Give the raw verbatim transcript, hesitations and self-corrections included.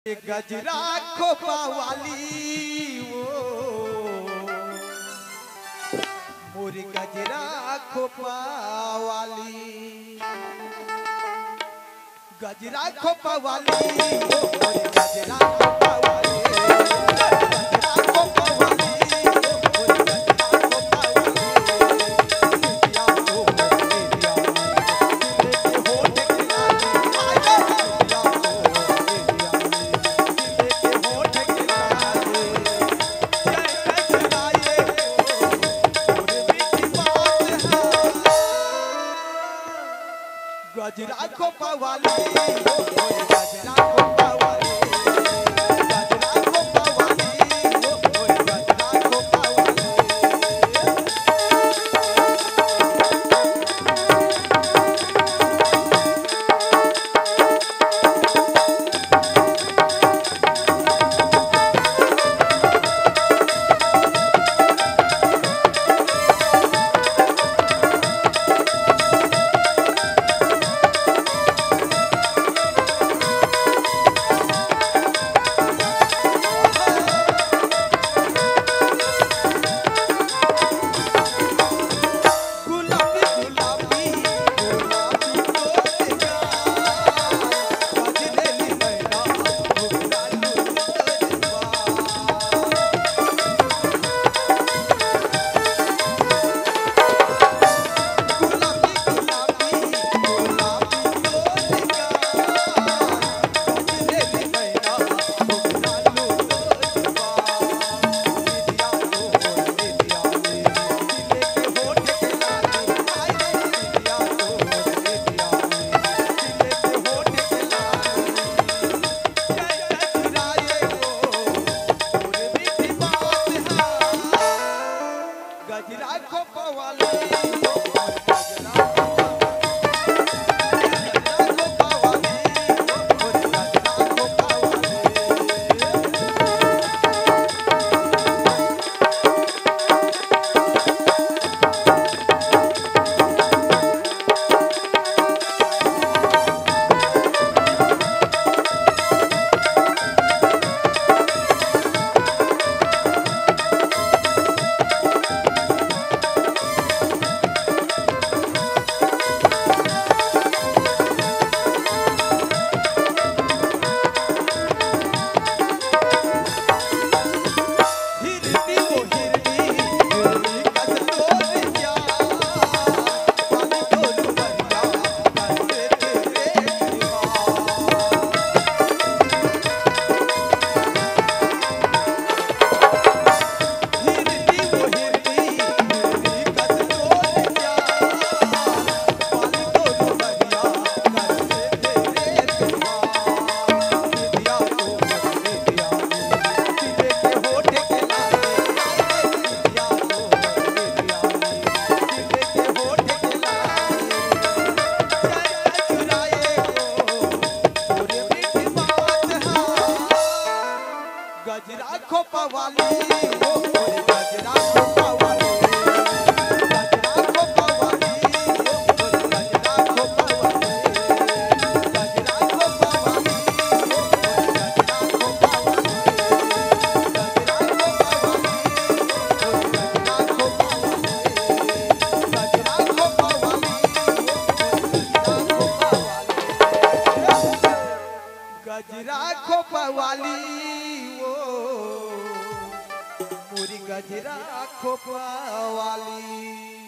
अरे गजरा खोपा वाली वो, मोरी गजरा खोपा वाली, गजरा खोपा वाली वो, मोरी गजरा खोपा वाली, गजरा खोपा वाली वो, मोरी गजरा खोपा वाली। गजरा खोपा वाली, ओ, ओ, गजरा खोपा वाली, गजरा खोपा वाली, ओ, ओ, गजरा खोपा वाली। गजरा खोपा वाली, गजरा खोपा वाली, गजरा खोपा वाली। गजरा खोपा वाली, ओ, ओ, गजरा खोपा वाली, गजरा खोपा वाली, ओ, ओ, गजरा खोपा वाली, गजरा खोपा वाली, ओ, ओ, गजरा खोपा वाली, गजरा खोपा वाली, ओ, ओ, गजरा खोपा वाली, गजरा खोपा वाली, ओ, ओ, गजरा खोपा वाली। गजरा खोपा वाली वो, मोरी गजरा खोपा वाली।